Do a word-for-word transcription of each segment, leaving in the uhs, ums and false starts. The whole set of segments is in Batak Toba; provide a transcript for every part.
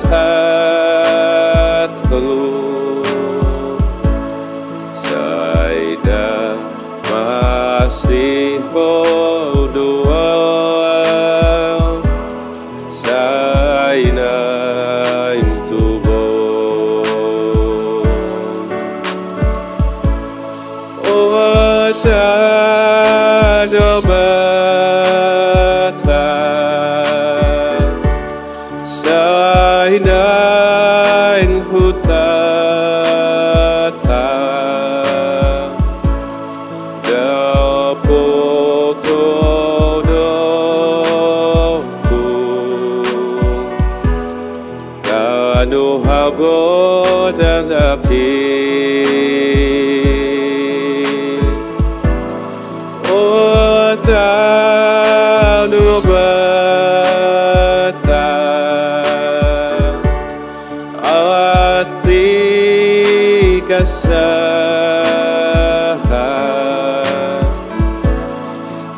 Hatku sai na masiho do au, sai naeng tubu. O tano Batak, sai naeng hutata, dapot do dohononku, tano hagodang api. O tano Batak, atik sahat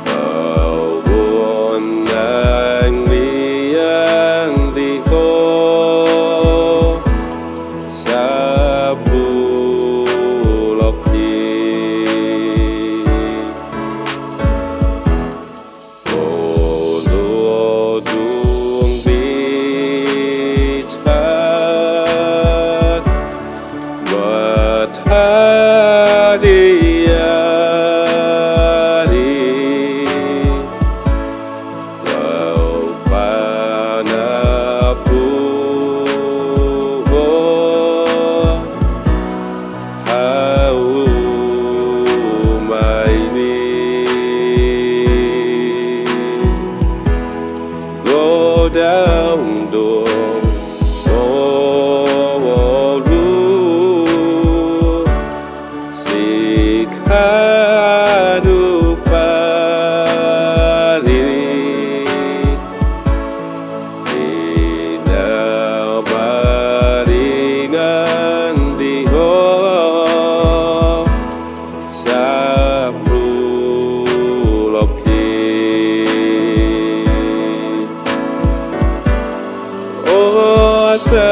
au bonang mian di ho sabulok i. Molo dung binsat buat hadiari, laho panapuhon hauma i. Godang do ngolu sian hadu palit, di na maringan di ho sabulok i. O ta